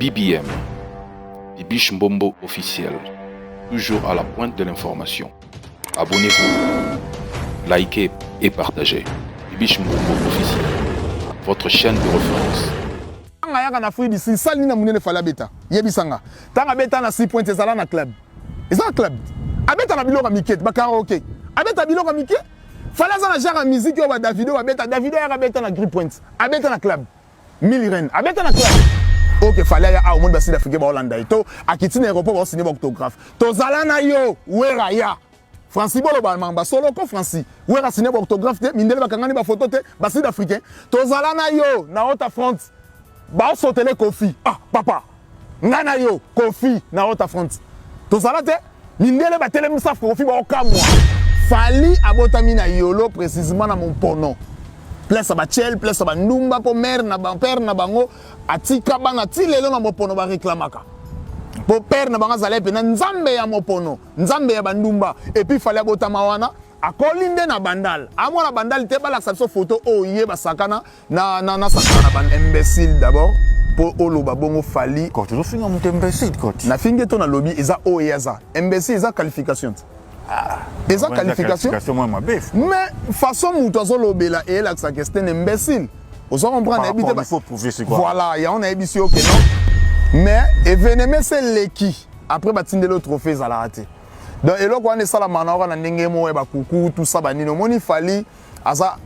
BBM, Bibiche Mbombo officiel, toujours à la pointe de l'information. Abonnez-vous, likez et partagez. Bibiche Mbombo officiel, votre chaîne de référence. Ntango ayaka na Afrique du Sud, salle nini ya monene Fally abeta? Yebisa nga. Ntango abeta na 6 points ezala na club. Eza na club. Abeta na biloko ya mike, ba karaoke. Abeta biloko ya mike. Fally aza na genre ya musique oyo ba Davido babeta. Davido ayaka abeta na Gree Point. Abeta na club. Mille Reine. Abeta na club. Ok, Fally aya awa omoni ba Sud Africain baolanda ye. To akiti na aéroport baosigner ba autographe. Tozala na yo, Werra ya. Francis boloba mamba solo ko Francis. Werra signer ba autographe te, mindele bakangani ba photo te, ba Sud Africain. Tozala na yo na Ota Front. Baosotele Koffi. Ah papa. Nga na yo Koffi na Ota Front. Tozala te mindele batelemisa Koffi baokamwa. Fally abotami na Yolo précisément na Mompono. Place ya bachel, place ya bandumba po mère na ba père na bango atika bana ti lelo na Mopono ba réclamaka. Po père na bango azalaki pena nzambe ya Mopono, nzambe ya bandumba. Et puis Fally abotama wana akoli nde na Bandal. Amona Bandal te balakisa biso photo oyo ye basakana na na na sakana na ban imbécile d'abord po oloba bongo Fally. Quand ozofinga moto imbécile quand. Na fingi to na lobi eza oyo ye aza. Imbécile eza qualification te. Eza qualification. Qualification mwa mabe. Mais façon moto azolobela eyelakisa que c'est un imbécile. Ozo comprendre nayebi te. Il faut prouver c'est quoi. Voilà, yango nayebisi yo que non. Mais événement c'est leki. Après batindeli yo trophée ezalaka te. Donc eloko wana esalamaka na wana ndenge moko ya bakuku tout ça banini omoni Fally aza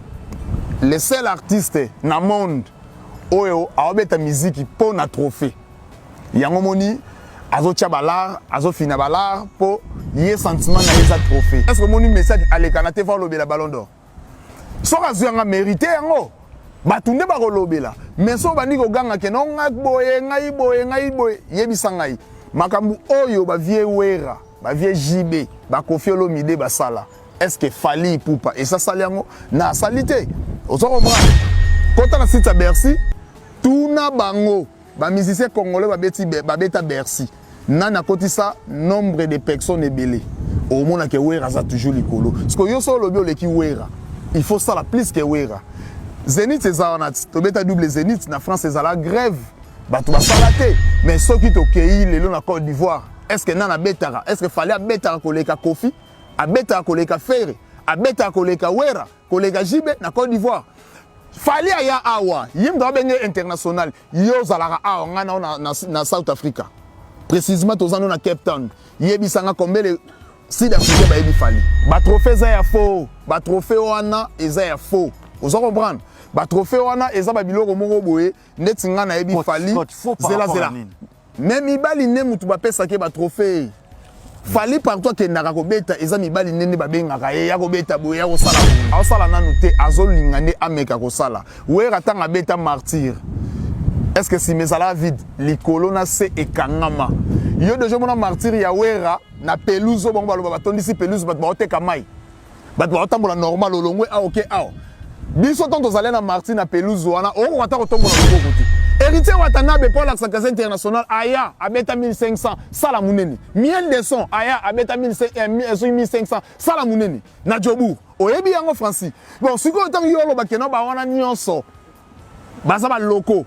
le seul artiste na monde oyo aobeta miziki mpo na trophée. Yango moni azotia balar, azofina balar mpo ye sentiment na ye eza trophée. Est-ce que omoni Messi alekana te fa olobela Ballon d'Or? Soki azwi yanga mérité yango bato nde bakolobela. Mais soki obandi koganga ke no ngai boye, ngai boye, ngai boye, yebisa ngai makambo oyo ba vieux Werra, ba vieux JB, ba Koffi Olomide basala. Est-ce que Fally Ipupa esasali yango? Na asali te. Ozo comprendre? Kota na site ya Bercy, tuna bango ba musiciens congolais babeti babeta Bercy. Nani akotisa nombre de personnes ebele? Omona ke Werra aza toujours likolo. Parce que yo so olobi oleki Werra, il faut sala plus que Werra. Zénith eza wana tobeta double Zénith na France ezala grève. Bato basala te. Mais soki tokei lelo na Côte d'Ivoire, est-ce que nani abetaka? Est-ce que Fally abetaka koleka Koffi? Abetaka koleka Ferre? Abetaka koleka Werra? Koleka JB na Côte d'Ivoire? Fally aya awa, ye moto abenge international, yo ozalaka awa nga na, na, na, na South Africa. Précisément toza no na Cape Town. Yebisanga combien de Sud Africain bayebi Fally. Ba trophée eza ya faux. Ba trophée wana eza ya faux. Ozo comprendre? Ba trophée wana eza ba biloko moko boye ndeti nga nayebi Fally. Zela zela. Mais mibali nde mutu bapesaki ba trophée. Fally partout akendaka kobeta eza mibali nde nde babengaka ye ya kobeta boye ya kosala boye. Aosala nanu te azolinga nde ameka kosala. Werra ntango abeta martyr. Est-ce que sima ezalaka vide? Likolo na se ekangama. Yo deja omona martyr ya Werra na pelouse oyo bango baloba batondisi pelouse bato baoteka mai. Bato baotambola normal olongwe awa oke awa. Biso ntango tozali na martyr na pelouse wana okokoka ata kotombola loboko te. Héritier Watanabe mpo alakisa kaza international aya abeta 1500 sala munene. Miel de son aya abeta 1500 sala munene na Jobourg. Oyebi yango Francis. Bon sikoyo ntango yo oloba ke no ba wana nyonso baza ba locaux.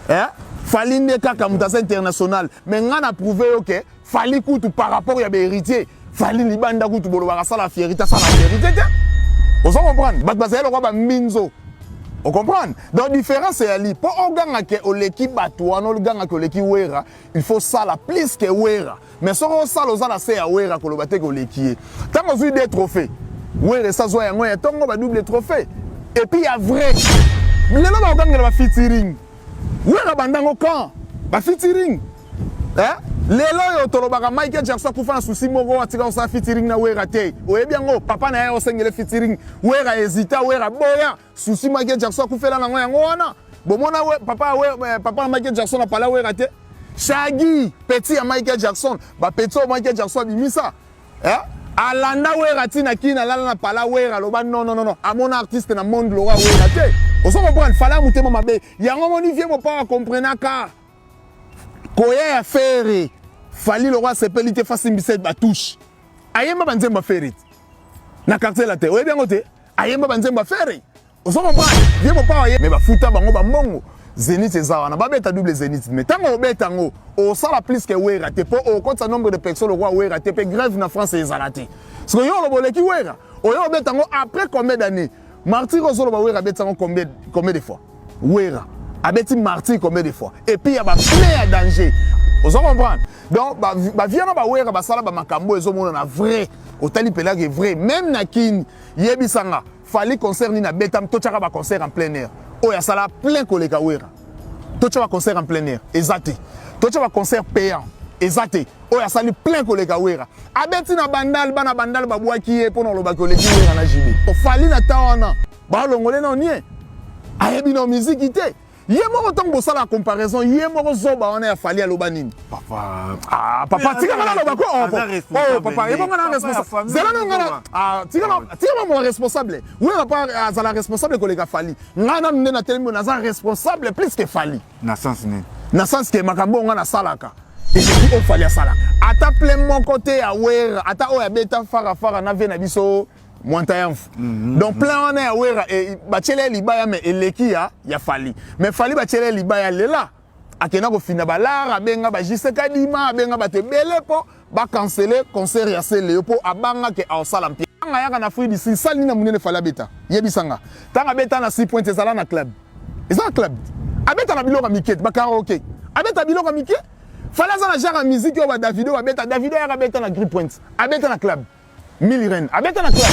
Eh? Fally nde kaka moto aza international. Mais nga na prouver yo ke Fally kutu par rapport ya ba héritier, Fally libanda kutu bolobaka sala fierité, sala fierité te. Ozo comprendre? Bato bazali lokola ba mbinzo. O comprendre? Donc différence eyali po oganga ke oleki bato wana, oganga ke oleki Werra, il faut sala plus que Werra. Mais soki osala oza na se ya Werra koloba te ke oleki ye. Tango ozwi deux trophées, Werra esi azwa yango ya tongo ba double trophée. Et puis ya vrai. Lelo bakogangela ba featuring. Werra bandango quand? Ba featuring. Eh? Lelo oyo tolobaka Michael Jackson akufa na souci moko atika kosala featuring na Werra te. Oyebi yango papa na ye osengele featuring. Werra hésita, Werra boya. Souci Michael Jackson akufela nango yango wana. Bomona we, papa we, papa na Michael Jackson apala Werra te. Shaggy, petit ya Michael Jackson, ba petit oyo Michael Jackson abimisa. Eh? Alanda Werra ti na kina alala na pala Werra aloba non non non amona artiste na monde lokola Werra te. Ozo comprendre Fally motema mabe. Yango moni vieux mopao comprenaka. Koya ya Ferre, Fally lokola asepeli te fasimbisa ba touche. Ayemba ba nzembo ya Ferre na quartier latin. Oyebi yango te? Ayemba ba nzembo ya Ferre. Ozo comprendre? Vieux mopao aye mais bafuta bango ba mbongo. Zénith eza wana, babeta double Zénith, mais ntango obeta yango, osala plus que Wera te, mpo okotisa nombre de personnes lokola Wera te, mpe grève na France ezala te. Siko yo oloba oleki Wera, oyo obeta yango après combien d'années? Martyr, ozoloba Wera abeti yango combien de fois? Wera abeti Martyr combien de fois? Et puis ya baplein ya danger, ozo comprendre? Donc bavia na bawera basala bamakambo ezomonana vrai. Otali mpelaki vrai, même na Kini. Yebisanga, Fally, concert nini abeta? Totiaka baconcert en plein air oyo asala plein koleka Wera. Totia baconcert en plein air, eza te. Totia baconcert payant, eza te. Oyo asali plein koleka Wera, abeti na Bandal, bana Bandal babwaki ye mpona olobaki oleki Wera na JB. Fally na ta wana balongole na nie, ayebi na miziki te ye moko. Ntango bosala comparaison, ye moko zoba wana ya Fally aloba nini? Papa. Ah, papa, tika nga naloba ko. Oh, oh papa, ebonga na responsable. Zela na nga na, ah, tika na, tika mo responsable. Wera pa azala responsable koleka Fally? Nga nanu nde natelemi, naza responsable plus que Fally. Na sens nini? Na sens ke makambo oyo nga nasalaka eleki oyo Fally asalaka. Ata plein moko te ya Wera, ata oyo abeta farafara na ve na biso Mwantayamfu. Donc plein wana ya Wera e, batiela ye libaya, mais eleki ya Fally. Mais Fally, batiela ye libaya, lela akenda kofinda balara, abenga bajise Kadima, abenga bato ebele mpo bacancele concert ya Celeo, mpo abangake aosala mpia. Anga yaka na Afrique du Sud, sali nini na monene Fally abeta? Yebisanga, ntango abeta na 6 point, ezala na club, eza na club. Abeta na biloko ya mike, bakaraoke, abeta biloko ya mike. Fally aza na genre ya musique oyo badavido babeta. Davido ayaka, abeta na Gree Point, abeta na club Miliren, abeta na club.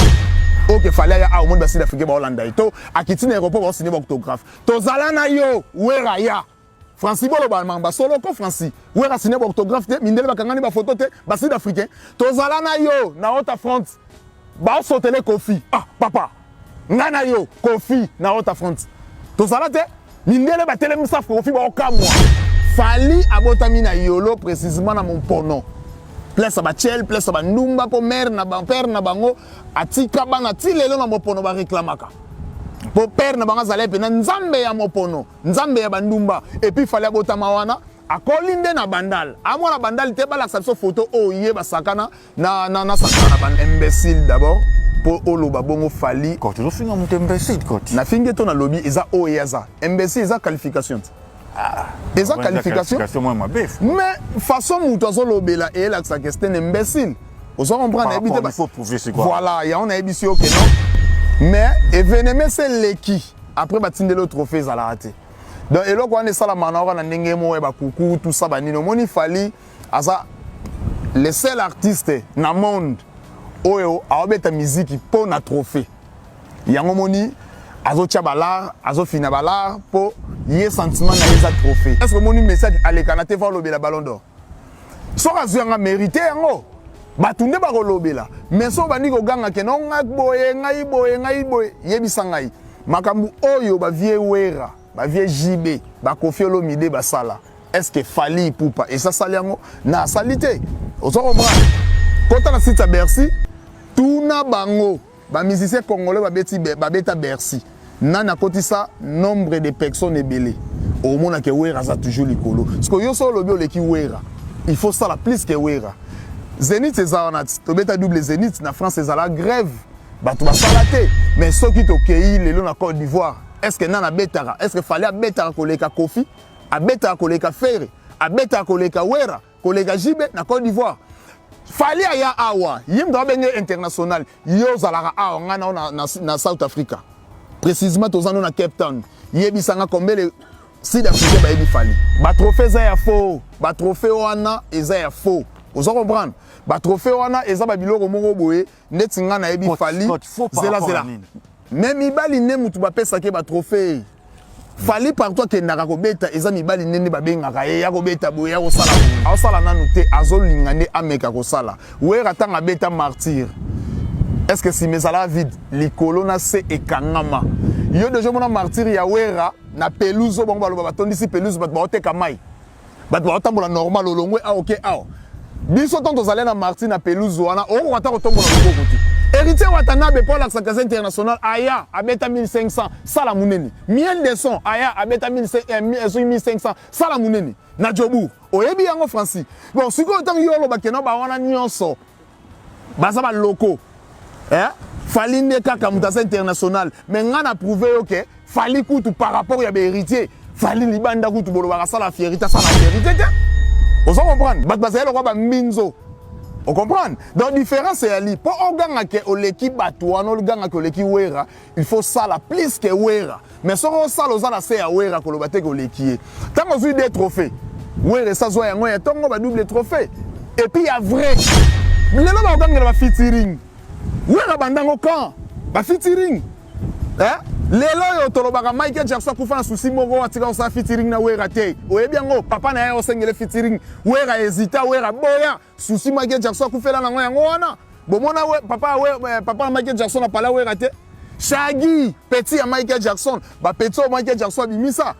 Ok, Fally aya awa, omoni basud africain baolanda ye to akiti na aéroport, baosine baautographe. Tozala na yo, Wera ya Francis, boloba mamba solo ko. Francis, Wera sine baautographe te, mindele bakangani bafoto te, basud africain. Tozala na yo na Waterfront, baosotele Kofi. Ah papa, ngai na yo, Kofi na Waterfront tozala te, mindele batelemisa Kofi, baokamwa. Fally abotami na Yolo, précisement na Mompono, place ya bachel, place ya bandumba, mpo mare na père na bango atika bana ti lelo na Mopono bareklamaka, mpo père na bango azali mpena nzambe ya Mopono, nzambe ya bandumba. Et puis Fally abotama wana, akoli nde na Bandal. Amwana Bandal te, balakisa biso foto oyo ye basakana na sakana na band. Imbécile d'abord mpo oloba bongo Fally. Ko tozofinga moto imbécile koti. Nafingi to nalobi eza oyo ye aza imbécile, eza qualification te, eza qualification. Qualification mwa mabe. Mais façon moto azolobela eyelakisaka c'est un imbécile, ozo comprendre? Nayebi te. Il faut prouver, c'est quoi? Voilà, yango nayebisi yo ke non, mais événement eleki après batindeli yo trophée ezalaka te. Donc eloko wana esalamaka na kaka na ndenge moko ya bakuku, tout ça, banini. Omoni, Fally aza le seul artiste na monde oyo aobeta miziki mpo na trophée. Yango moni azotia balar, azofina balar, mpo ye sentiment na ye eza trophée. Est ce que omoni Messi alekana te fa olobela Ballon d'Or? Soki azwi yanga, mérite yango, bato nde bakolobela. Mais soki obandi koganga ke no, ngai boye, ngai boye, ngai boye, yebisa ngai makambo oyo bavie Wera, bavie JB, bakofi Olomide basala, est ce que Fally Ipupa esasali yango na asali te? Ozo comprendre? Kota na site ya Bercy, tuna bango bamusicien congolais babeti, babeta Bercy, nani akotisa nombre de personnes ebele. Omonake Wera aza toujours likolo. Parce que yo so olobi oleki Wera, il faut sala plus que Wera. Zénith eza wana ti tobeta double Zénith na France, ezala grève, bato basala te. Mais soki tokei lelo na Côte d'Ivoire, est ce que nani abetaka? Est ce que Fally abetaka koleka Kofi, abetaka koleka Ferre, abetaka koleka Wera, koleka JB na Côte d'Ivoire? Fally aya awa, ye moto abenge international. Yo ozalaka awa, ngai nao na South Africa, précisement toza no na Cape Town. Yebisanga combien le sud africain bayebi Fally? Batrophée eza ya faux, batrophée wana eza ya faux, oza comprendre? Batrophée wana eza babiloko moko boye ndeti ngai nayebi Fally. Zela, zela, mais mibali nde mutu bapesaki batrophée. Fally partout akendaka kobeta, eza mibali nde babengaka ye ya kobeta boye, ya kosala boye. Aosala nanu te, azolinga nde ameka kosala. Wera ntango abeta Martyr, est ce que nsima ezalaka vide? Likolo na se ekangama. Yo deja omona Martyr ya Wera na pelouse oyo bango baloba batondisi pelouse, bato baoteka mai, bato baotambola normal. Olongwe awa, oke awa. Biso ntango tozali na Martyr na pelouse wana, okoka ata kotombola loboko te. Héritier Watanabe, mpo alakisaka aza international, aya abeta 1500, sala monene. Miel de Son aya abeta 1500, sala monene na Jobourg. Oyebi yango, Francis. Bon, sikoyo ntango yo olobaki no bawana nyonso baza baloko, eh? Fally nde kaka moto aza international. Mais ngai na prouve yo ke Fally kutu par rapport ya bahéritier. Fally libanda kutu bolobaka asala fierité, asala fierité te. Ozo comprendre? Bato bazali lokwa bambinzo. Ocomprendre? Donc différence eyali mpo ogangake oleki bato wana, ogangake oleki Wera, il faut sala plus que Wera. Mais soki osala, oza na se ya Wera, koloba te ke oleki ye. Ntango ozwi deux trophée, Wera esazwa yango ya ntongo badouble trophée et puis ya vrai. Lelo bakogangela bafeaturing Wera bandango quand bafeaturing, eh? Lelo oyo tolobaka Michael Jackson akufa na susi moko, atika kosala featuring na Wera te. Oyebi yango? Papa na ye osengele featuring, Wera hésita, Wera boya. Susi Michael Jackson akufela nango yango wana. Bomona we, papa, we, eh, papa na Michael Jackson apala Wera te. Shaggy, petit ya Michael Jackson, bapetit oyo Michael Jackson abimisa,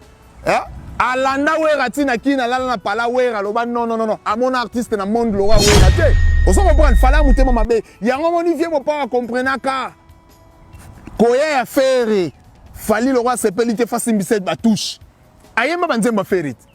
eh? Alanda Wera ntina kini, alala na pala Wera, aloba non, non, non, amona artiste na monde lokola Wera te. Ozo comprendre? Fally motema mabe yango. Moni vieux Mopao akomprenaka koya ya Ferre. Fally lokwa asepeli te, fasimbisa batouche. Ayemba banzembo ya Ferre te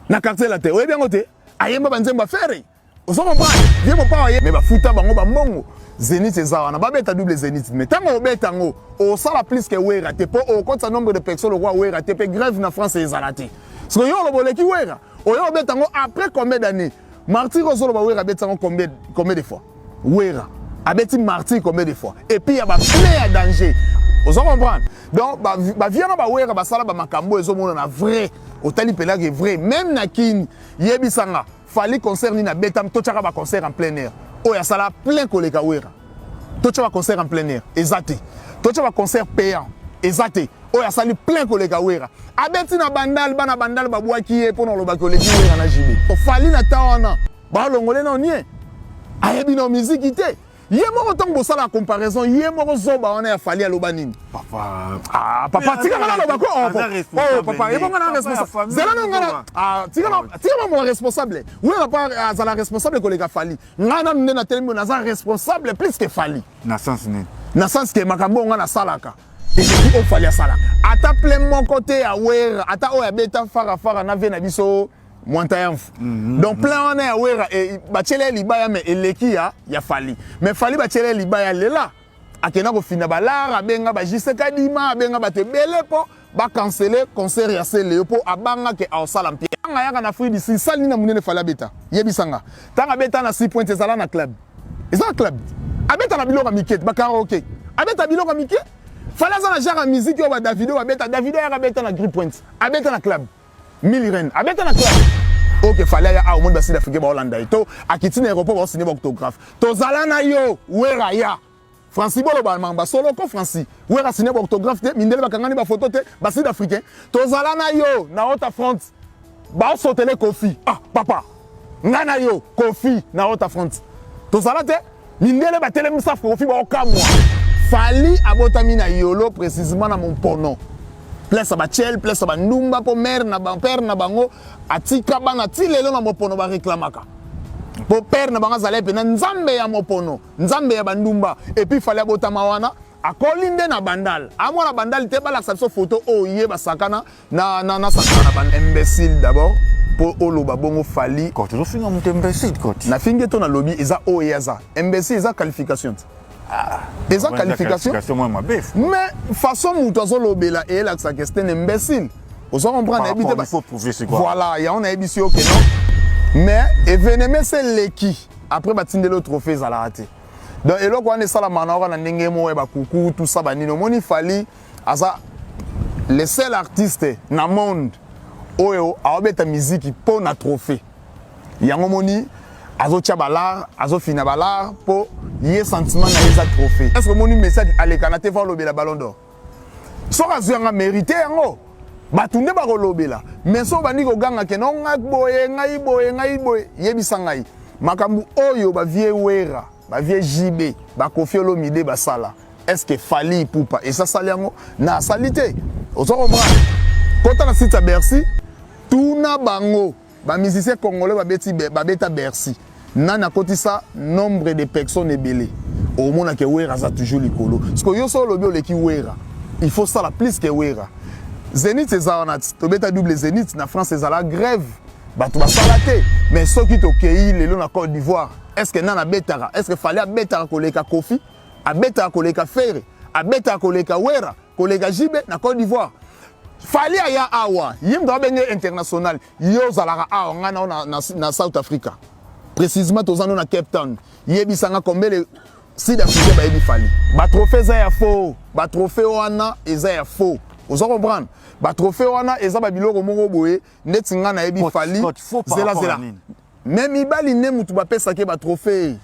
na Quartier Latin, oyebi yango te? Ayemba banzembo ya Ferre. Ozo comprendre? Vieux Mopao aye, mais bafuta bango bambongo. Zénith eza wana, babeta double Zénith, mais ntango obeta yango, osala plus que Wera te, mpo okotisa nombre de personnes lokwa Wera te, mpe grève na France ezala te. Parce que yo oloba oleki Wera, oyo obeta yango après combien d'années? Martyr ozoloba Wera abeti yango combien, combien de fois? Wera abeti Martyr combien de fois? Et puis ya baplein ya danger. Ozo comprendre? Donc bavie na bawera basala bamakambo ezomonana vrai. Otali mpelaka vrai, même na Kini. Yebisanga, Fally concert nini abeta? Totiaka baconcert en plein air oyo asala plein koleka Wera. Totia baconcert en plein air, eza te. Totia baconcert payant, eza te oyo asali plein koleka Wera. Abeti na Bandal, bana Bandal babwaki ye mpona olobaki oleki Wera na JB. Fally na ta wana balongole na nie, ayebi na miziki te ye moko. Ntango bosala comparaison, ye moko zoba wana ya Fally aloba nini? Papa. Ah, papa, tika nga naloba ko. Oh, oh papa, ebonga na responsable. Zela na nga na, ah, tika na, tika na mo responsable. Wera pa azala responsable koleka Fally. Nga na nde na telemi, naza responsable plus que Fally. Na sens nini? Na sens ke makambo nga nasalaka eleki oyo Fally asalaka. Ata plein moko te ya Wera, ata oyo abeta farafara na ve na biso Mwantayamfu. Donc plein wana ya Wera e, batieli ye libaya, mais eleki ya Fally. Mais Fally batieli ye libaya lela akenda kofina balara, abenga bajise Kadima, abenga bato ebele mpo bacancele concert ya Seleo, mpo abangake aosala mpia. Anga yaka na Afrique du Sud, sali nini na monene Fally abeta? Yebisanga, ntango abeta na 6 point, ezala na club, eza na club. Abeta na biloko ya mike, bakaraoke, abeta biloko ya mike. Fally aza na genre ya musique oyo badavido babeta. Davido ayaka, abeta na Gree Point, abeta na club Miliren, abeta na club. Ok, Fally aya awa, omoni basud africain baolanda ye to akiti na aéroport, baosine baautographe. Tozala na yo, Wera ya Francis, boloba mamba solo ko. Francis, Wera sine baautographe te, mindele bakangani bafoto te, basud africain. Tozala na yo na Waterfront, baosotele Kofi. Ah papa, ngai na yo, Kofi na Waterfront tozala te, mindele batelemisa Kofi, baokamwa. Fally abotami na Yolo, précisément na Mompono, place ya bachel, place ya bandumba, mpo mare na père na bango atika bana ti lelo na Mopono bareklamaka, mpo père na bango azali mpena nzambe ya Mopono, nzambe ya bandumba. Et puis Fally abotama wana, akoli nde na Bandal. Amwana Bandal te, balakisa biso foto oyo ye basakana na sakana na band. Imbécile d'abord mpo oloba bongo Fally. Tozofinga moto imbécile koti. Nafingi to nalobi eza oyo ye aza imbécile, eza qualification te, eza qualification. Mwa mabe. Mais façon moto azolobela eyelakisaka c'est un imbécile. Ozo comprendre? Nayebi te. Faut prouver, c'est quoi? Voilà, yango nayebisi yo ke non, mais événement eleki après batindeli yo trophée ezalaka te. Donc eloko wana esalamaka na kaka na ndenge moko ya bakuku, tout ça, banini. Omoni, Fally aza le seul artiste na monde oyo aobeta miziki mpo na trophée. Yango moni azotia balar, azofina balar, mpo ye sentiment na ye eza trophée. Est ce que omoni message alekana te fa olobela Ballon d'Or? Soki azwi yanga, mérité yango, bato nde bakolobela. Mais soki obandi koganga ke no, ngai boye, ngai boye, ngai boye, yebisa ngai makambo oyo bavie Wera, bavie JB, bakofi Olomide basala, est ce que Fally Ipupa esasali yango na asali te? Ozo comprendre? Kota na site ya Bercy, tuna bango bamusicien congolais babeti, babeta Bercy, nani akotisa nombre de personnes ebele. Omona ke Wera aza toujours likolo. Parce que yo so olobi oleki Wera, il faut sala plus que Wera. Zénith eza wana ti tobeta double Zénith na France, ezala grève, bato basala te. Mais soki tokei lelo na Côte d'Ivoire, est ce que nani abetaka? Est ce que Fally abetaka koleka Kofi, abetaka koleka Ferre, abetaka koleka Wera, koleka JB na Côte d'Ivoire? Fally aya awa, ye moto abenge international. Yo ozalaka awa, ngai na South Africa, précisément toza no na Cape Town. Yebisanga combien de sud africain bayebi Fally? Batrophée eza ya faux, batrophée wana eza ya faux. Oza comprendre? Batrophée wana eza babiloko moko boye neti ngai nayebi Fally. Zela, zela, me mibali nde mutu bapesaki batrophée.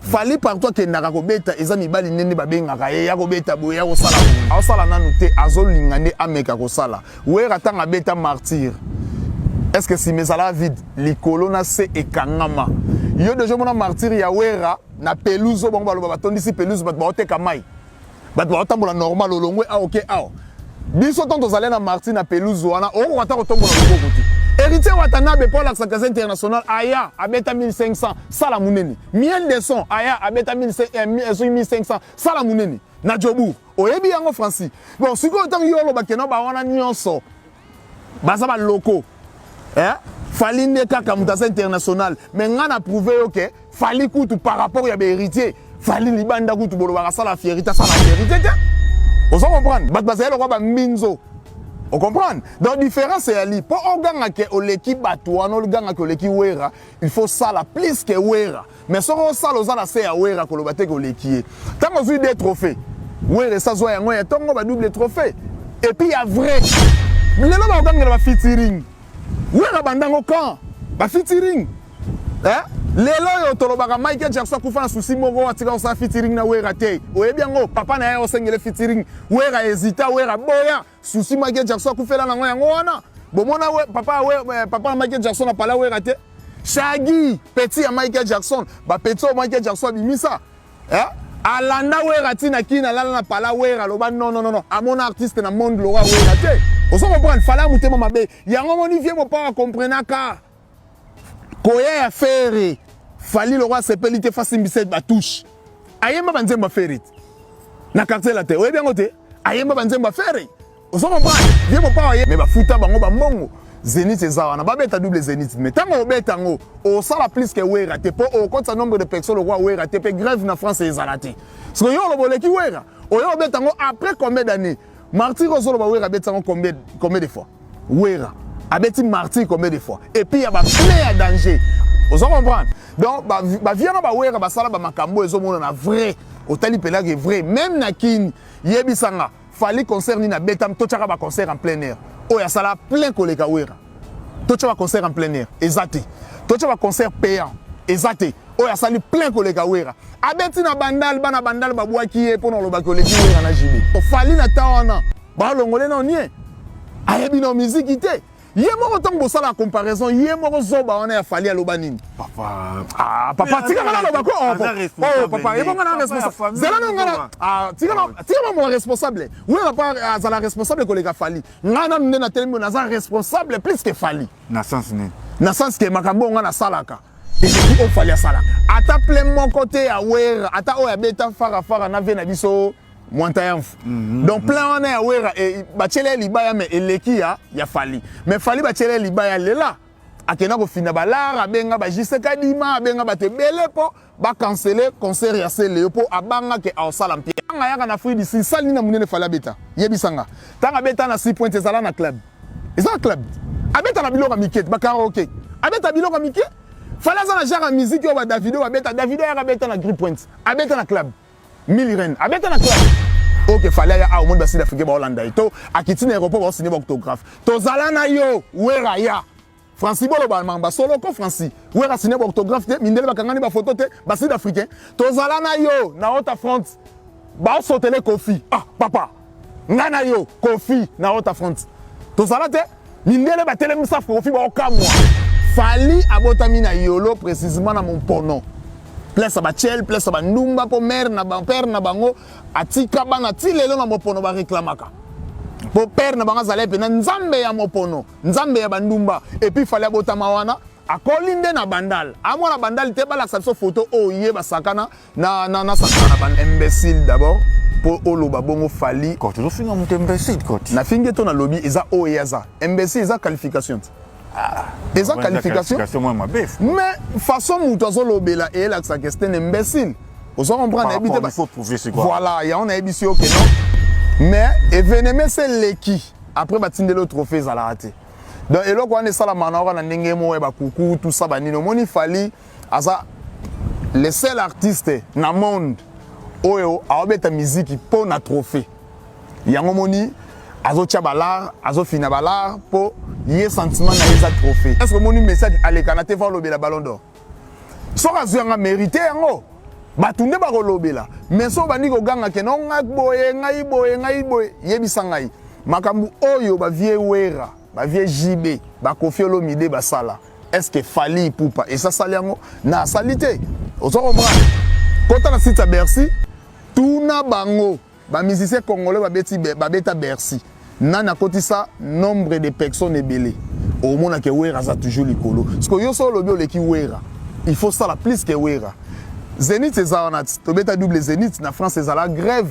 Fally, partout akendaka kobeta, eza mibali nde babengaka ye ya kobeta boye, ya kosala boye. Aosala nanu te, azolinga nde ameka kosala. Wera, ntango abeta Martyr, est ce que nsima ezalaka vide? Likolo na se ekangama. Yo deja omona Martyr ya Wera na pelouse oyo bango baloba batondisi pelouse, bato baoteka mai, bato baotambola normal. Olongwe awa, oke awa. Biso ntango tozali na Martyr na pelouse wana, okokoka ata kotombola loboko te. Héritier Watanabe, mpo alakisaka eza international, aya abeta 1500, sala monene, Miel de Son aya abeta 1500, sala monene na Jobourg. Oyebi yango, Francis. Bon, sikoyo ntango yo oloba keno bawana nyonso baza baloko, eh? Fally nde kaka moto aza international. Mais ngai na prouve yo ke Fally kutu, par rapport ya bahéritier, Fally libanda kutu bolobaka asala fierité, asala fierité te. Ozo comprendre? Bato bazali lokwa bambinzo. Ocomprendre? Donc différence eyali mpo ogangake oleki bato wana, ogangake oleki Wera, il faut sala plus que Wera. Mais soki osala, oza na se ya Wera, koloba te ke oleki ye. Ntango ozwi deux trophée, Wera esazwa yango ya ntongo badouble trophée. Et puis ya vrai, lelo bakokangela bafeaturing. Wera bandango quand bafeaturing, eh? Lelo oyo tolobaka Michael Jackson akufa na susi moko, atika kosala featuring na Wera te. Oyebi yango? Papa na ye osengele featuring, Wera hésita, Wera boya. Susi Michael Jackson akufela nango yango wana. Bomona we, papa, we, papa na Michael Jackson apala Wera te. Shaggy, petit ya Michael Jackson, bapetit oyo Michael Jackson abimisa, eh? Alanda Wera ntina kini, alala na pala Wera, aloba non, non, non, amona artiste na monde loka Wera te. Ozo comprendre? Fally ya motema mabe. Yango moni vie mopao akomprenaka koya ya Ferre. Fally lokwa asepeli te, fasimbisa batouche. Ayemba banzembo ya Ferre te na Quartier la te. Oyebi yango te? Ayemba banzembo ya Ferre. Ozo comprendre? Vie mopao aye, mais bafuta bango bambongo. Zénith eza wana, babeta double Zénith. Mais ntango obeta yango, osala plus que Wera te, mpo okotisa nombre de personnes lokwa Wera te. Mpe grève na France ezala te. Parce que yo oloba oleki Wera, oyo obeta yango après combien d'années? Martyr ozoloba Wera abeti yango combien de fois? Wera abeti Martyr combien de fois? Et puis ya baplein ya danger. Ozo comprendre? Donc bavie na bawera basala bamakambo ezomonana vrai. Otali mpelaki vrai, même na Kini. Yebisanga, Fally, concert nini abeta? Totiaka baconcert en plein air oyo asala plein koleka Wera? Totia baconcert en plein air, eza te. Totia baconcert payant, eza te. Oyo asali plein koleka Wera, abeti na Bandal, bana Bandal babwaki ye mpona olobaki oleki Wera na JB. Fally na ta wana balongole na nie, ayebi na miziki te ye moko. Ntango bosala comparaison, ye moko zoba wana ya Fally aloba nini? Papa. Ah, papa, tika nga naloba ko. Oh, papa, ebonga na responsable. Zela na nga, ah, tika tika mo responsable. Wera pa azala responsable koleka Fally? Nga nanu nde natelemi, naza responsable plus que Fally. Na sens nini? Na sens ke makambo oyo nga nasalaka eleki oyo Fally asalaka. Ata plein moko te ya Wera, ata oyo abeta farafara na vie na biso Mwantayamfu. Donc plein wana ya Wera batiela ye libaya, mais eleki ya Fally. Mais Fally batiela ye libaya lela akenda kofinda balara, abenga bajise Kadima, abenga bato ebele mpo bacancele concert ya Seleo, mpo abangake aosala mpia. Ntango ayaka na Afrique du Sud, sali nini na monene Fally abeta? Yebisanga, ntango abeta na Six Point, ezala na club, eza na club. Abeta na biloko ya mike, bakaraoke, abeta biloko ya mike. Fally aza na genre ya musique oyo badavido babeta. Davido ayaka, abeta na Gree Point, abeta na club Miliren, abeta na club. Ok, Fally aya awa, omoni basud africain baolanda ye to akiti na aéroport, baosine baautographe. Tozala na yo. Wera ya Francis, boloba makambo solo ko. Francis, Wera sine baautographe te, mindele bakangani bafoto te, basud africain. Tozala na yo na Waterfront, baosotele Kofi. Ah papa, ngai na yo, Kofi na Waterfront tozala te, mindele batelemisa Kofi, baokamwa. Fally abotami na Yolo, précisément na Mompono, place ya bachel, place ya bandumba, mpo mare na père na bango atika bana ti lelo na Mopono bareklamaka, mpo père na bango azali mpena nzambe ya Mopono, nzambe ya bandumba. Et puis Fally abotama wana, akoli nde na Bandal. Amwana Bandal te, balakisa biso foto oyo ye basakana na sakana na band. Imbécile d'abord mpo oloba bongo Fally. Koti ozofinga moto imbécile, koti. Nafingi to nalobi eza oyo ye aza imbécile? Eza qualification te, eza qualification. Qualification mwa mabe. Mais façon moto azolobela eyelakisaka c'est un imbécile. Ozo comprendre? Nayebi te. Il faut prouver, c'est quoi? Voilà, yango nayebisi yo ke non, mais événement se eleki. Après batindeli yo trophée, ezalaka te. Donc eloko wana esalamaka na kaka na ndenge moko ya bakuku, tout ça, banini. Omoni, Fally aza le seul artiste na monde oyo aobeta miziki mpo na trophée. Yango moni azotia balare, azofina balare mpo ye sentiment na ye eza trophée. Est ce que omoni Messi alekana te fa olobela Ballon d'Or? Soki azwi yanga, mérite yango, bato nde bakolobela. Mais soki obandi koganga ke no, ngai boye, ngai boye, ngai boye, yebisa ngai makambo oyo bavieux Wera, bavieux JB, baKoffi Olomide basala, est ce que Fally Ipupa esasali yango na asali te? Ozo comprendre? Kota na site ya Bercy, tuna bango bamusicien congolais babeti, babeta Bercy, nani akotisa nombre de personnes ebele. Omona ke Wera aza toujours likolo. Parce que yo so olobi oleki Wera, il faut sala plus que Wera. Zénith eza wana ti tobeta double Zénith na France, ezala grève,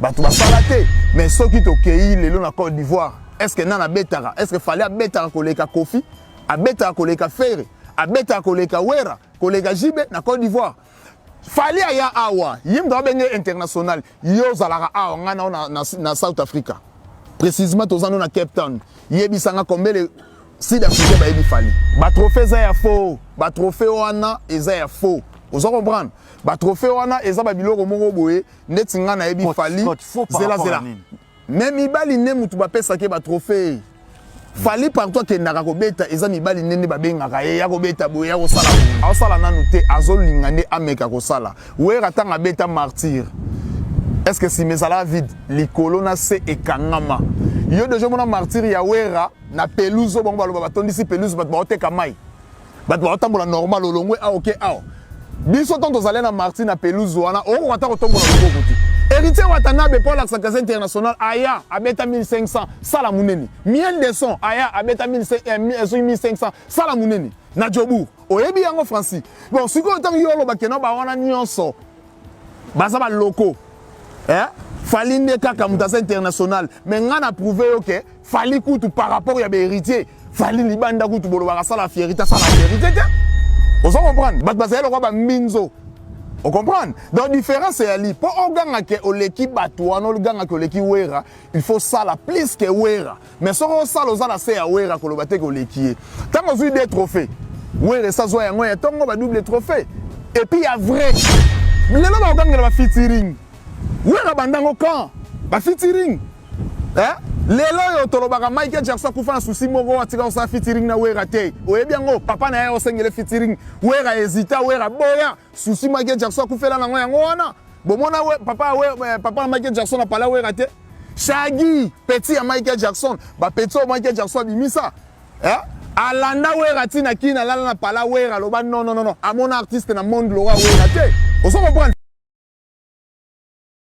bato basala te. Mais soki tokei lelo na Côte d'Ivoire, est ce que nani abetaka? Est ce que Fally abetaka koleka Koffi, abetaka koleka Ferre, abetaka koleka Wera, koleka JB na Côte d'Ivoire? Fally aya awa, ye moto abenge international. Yo ozalaka awa, ngai nao na South Africa, précisément toza no na Cape Town. Yebisanga combien le sud africain bayebi Fally. Batrophée eza ya faux, batrophée wana eza ya faux. Oza comprendre? Batrophée wana eza babiloko moko boye ndeti ngai nayebi Fally. Zela, zela, mais mibali nde mutu bapesaki batrophée. Fally partout akendaka kobeta, eza mibali nde nde babengaka ye ya kobeta boye, ya kosala boye. Aosala nanu te, azolinga nde ameka kosala. Wera ntango abeta Martyr, est ce que nsima ezalaka vide? Likolo na se ekangama. Yo deja omona Martyr ya Wera na pelouse oyo bango baloba batondisi pelouse, bato baoteka mai, bato baotambola normal. Olongwe awa, oke awa. Biso ntango tozali na Martyr na pelouse wana, okoka ata kotombola loboko te. Héritier Watanabe mpo alakisa kaza international, aya abeta 1500, sala monene. Miel de Son aya abeta 1500, sala monene na Jobourg. Oyebi yango, Francis. Bon, sikoyo ntango yo oloba keno bawana nyonso baza baloko, eh? Fally nde kaka moto aza international. Mais ngai na prouve yo ke Fally kutu par rapport ya bahéritier, Fally libanda kutu bolobaka asala fierité, asala fierité te. Ozo comprendre? Bato bazali lokwa bambinzo. Ocomprendre? Donc différence eyali mpo oganga ke oleki bato wana, oganga ke oleki Wera, il faut sala plus ke Wera. Mais soki osala, oza na se ya Wera, koloba te ke oleki ye. Ntango ozwi deux trophée, Wera esazwa yango ya ntongo badouble trophée. Et puis ya vrai, lelo bakokangela bafeaturing Wera bandango quand bafeaturing, eh? Lelo oyo tolobaka Michael Jackson akufa na susi moko, atika kosala featuring na Wera te. Oyebi yango? Papa na ye osengele featuring, Wera hésita, Wera boya. Susi Michael Jackson akufela nango yango wana. Bomona we, papa, we, papa na Michael Jackson apala Wera te. Shaggy, petit ya Michael Jackson, bapetit oyo Michael Jackson abimisa, eh? Alanda Wera ntina kini, alala na pala Wera, aloba non, non, non, amona artiste na monde lokola Wera te. Ozo comprendre?